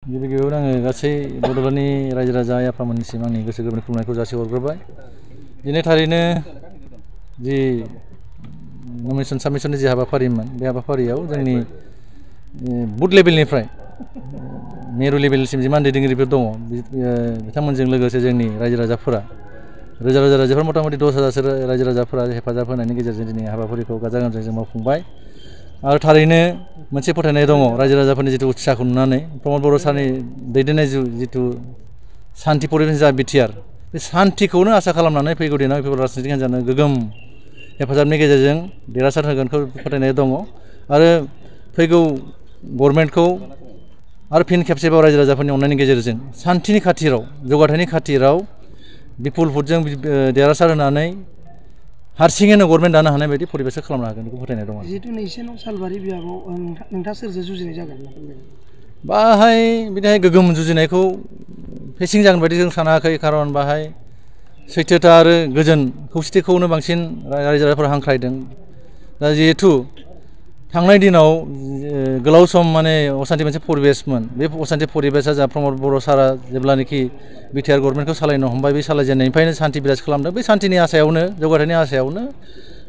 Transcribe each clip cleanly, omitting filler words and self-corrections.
गिबियावनो आङो गासै बड'लेण्डनि रायजो राजा आइ आफामोननिसिम आंनि गोसो गोरबोनि खुलुमनायखौ जासिहरग्रोबाय। दिनै थारैनो जि नमिनेसन साबमिसननि जि हाबाफारिमोन बे हाबाफारियाव जोंनि बुथ लेभेलनिफ्राय मिरु लेभेलसिम जिमान दैदेनगिरिफोर दङ बिथांमोनजों लोगोसे जोंनि रायजो राजाफोरा रोजा रोजा रायजोफोर मथा-मथि 10,000सो रायजो राजाफोरा हेफाजाब होनायनि गेजेरजों दिनै हाबाफारिखौ गाजा गोमजायै जों मावफुंबाय। आरो थारैनो मोनसे फोथायनाय दङ रायजो राजाफोरनि जिथु उत्साहखौ नुनानै प्रमद बर' सारनि दैदेननाय जिथु सान्थि परिबेस जा बिटिआर बे सान्थिखौनो आसा खालामनानै फैगौ दिनाव पिपल राजनितिक हान्जानो गोगोम हेफाजाबनि गेजेरजों देरहासार होगोनखौ फोथायनाय दङ। आरो फैगौ गभर्नमेन्टखौ आरो फिन खेबसेबाव रायजो राजाफोरनि अननायनि गेजेरजों सान्थिनि खाथिराव जौगाथायनि खाथिराव बिपुल भटजों देरहासार होनानै हारसिङैनो गभर्नमेन्ट दानो हानाय बायदि परिबेसखौ खालामनो हागोन बेखौ फोथायनाय दङ। जिहेतु नैसे नं सालबारि बिभागाव नोंथाङा सोरजों जुजिनाय जागोन? बाहाय बिदिहाय गोगोम जुजिनायखौ फेसिं जागोन बायदि जों सानाखै, खारन बाहाय सैथोथा आरो गोजोन खौसेथिखौनो बांसिन रायजो राजाफोरा हांख्रायदों। दा जिहेतु थांनाय दिनाव गोलाव सम माने असान्थि मोनसे परिबेसमोन, बे असान्थि परिबेसा जा प्रमद बर' सारा जेब्लानोखि बिटिआर गभर्नमेन्टखौ सालायनो हमबाय, बे सालायजेननायनिफ्रायनो सान्थि बिराज खालामदों। बे सान्थिनि आसायावनो जौगाथायनि आसायावनो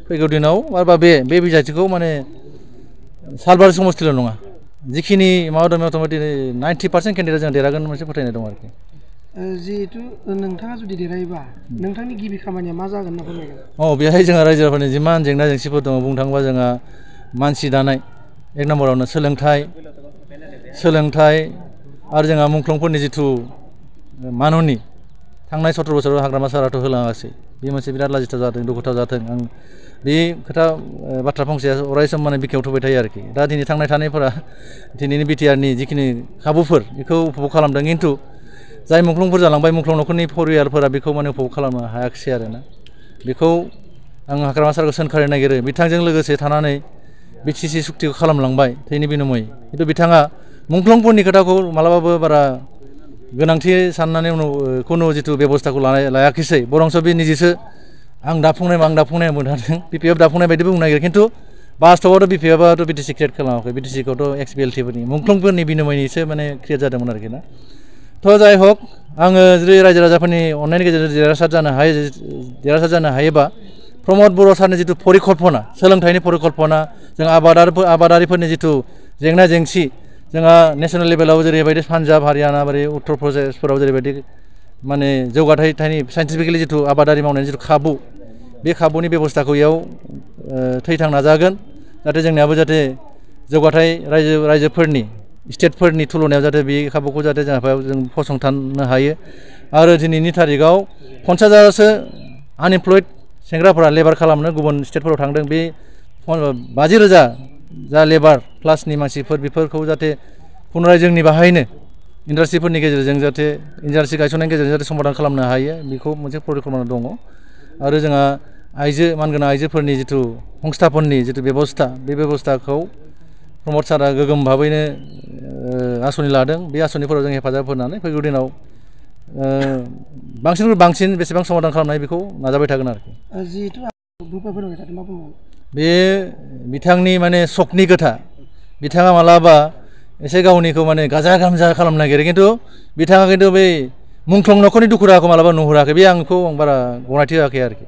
फैगौ दिनाव आरोबा बे बिजाथिखौ माने सालबारि समस्तिल' नङा जिखिनि माबा दं मथा-मथि 90% केन्डिडेट जों देरहागोन मोनसे फोथायनाय दं आरोखि। जिहेतु नोंथाङा जुदि देरहायोबा नोंथांनि गिबि खामानिया मा जागोन होनना फोरमायगोन? बेहाय जोंहा रायजो राजाफोरनि जिमान जेंना जेंसिफोर दङ बुंनो थाङोबा जोंहा मानसि दानाय एक नम्बरावनो सोलोंथाइ आरो जोंहा मुंख्लंफोरनि जिथु माननि थांनाय 17 बोसोराव हाग्रामा साराथ' होलाङासै, बे मोनसे बिराद लाजिथाव जादों, दुखुथाव जादों। आं बे बाथ्रा फंसेया अरायसम माने बिखायाव थुबाय थायो आरोखि। दा दिनै थांनाय थानायफोरा दिनैनि बिटिआरनि जिखिनि खाबुफोर बेखौ उपभग खालामदों, खिन्थु जाय मुंख्लंफोर जालांबाय मुंख्लं न'खरनि परियालफोरा बेखौ माने उपभग खालामनो हायाखिसै आरोना। बेखौ आं हाग्रामा सारखौ सोंखारिनो नागिरो, बिथांजों लोगोसे थानानै बिटिसि सुक्तिखौ खालामलांबाय थैनि बिनिमय, खिन्थु बिथाङा मुंख्लंफोरनि खोथाखौ मालाबाबो बारा गोनांथि साननानै उनाव खुनु जिथु बेबस्थाखौ लायाखिसै, बरंस बे निजेसो आं दाफुंनाय बुंदों बिपिएफ दाफुंनाय बायदि बुंनो नागिरो, खिन्थु बास्तबआवथ' बिपिएफआथ' बिटिसि क्रियेट खालामाखै, बिटिसिखौथ' एक्स बिएलटिफोरनि मुंख्लंफोरनि बिनिमयनिसो माने क्रियेट जादोंमोन आरोखि ना। थ' जाय हक आङो जुदि रायजो राजाफोरनि अननायनि गेजेरजों देरहासार जानो हायोबा प्रमद बर' सारनि जिथु परिकल्पना, सोलोंथाइनि परिकल्पना, जों आबादारिफोरनि जिथु जेंना जेंसि, जोंहा नेसनेल लेभेलाव जेरैबायदि पान्जाब हारियाना बायदि उत्तर प्रदेशफोराव जेरैबायदि माने जौगाथायनि साइन्टिफिकेलि जिथु आबादारि मावनायनि जिथु खाबु, बे खाबुनि बेबस्थाखौ इयाव थैथां नाजागोन, जाहाथे जोंनियाबो जाहाथे जौगाथाय रायजोफोरनि स्टेटफोरनि तुलनायाव जाहाथे बे खाबुखौ जाहाथे जों फसंथाननो हायो। आरो दिनैनि थारिखआव 50,000सो आनएमप्लयड सेंग्राफोरा लेबार खालामनो गुबुन स्टेटफोराव थांदों। बे 50,000 जा लेबार क्लासनि मानसिफोर बेफोरखौ जाहाथे पुनराय जोंनि बाहायनो इन्डास्ट्रिफोरनि गेजेरजों जाहाथे इन्डास्ट्रि गायसननायनि गेजेरजों जाहाथे समाधान खालामनो हायो, बेखौ मोनसे परिकल्पना दङ। आरो जोंहा मानगोनां आइजोफोरनि जिथु संस्थापननि जिथु बेबस्था, बे बेबस्थाखौ प्रमद सारा गोगोम भाबैनो आसनि लादों। बे आसनिफोराव जों हेफाजाब होनानै फैगौ दिनाव बांसिननिख्रुइ बांसिन बेसेबां समाधान खालामनाय बेखौ नाजाबाय थागोन आरोखि। जिहेतु बे बिथांनि माने सकनि खोथा, बिथाङा मालाबा एसे गावनिखौ माने गाजा गोमजा खालामनो नागिरो, खिन्थु बिथाङा बै मुंख्लं न'खरनि दुखु दाहाखौ मालाबा नुहुराखै, बे आंखौ बारा गनायथि होआखै आरोखि।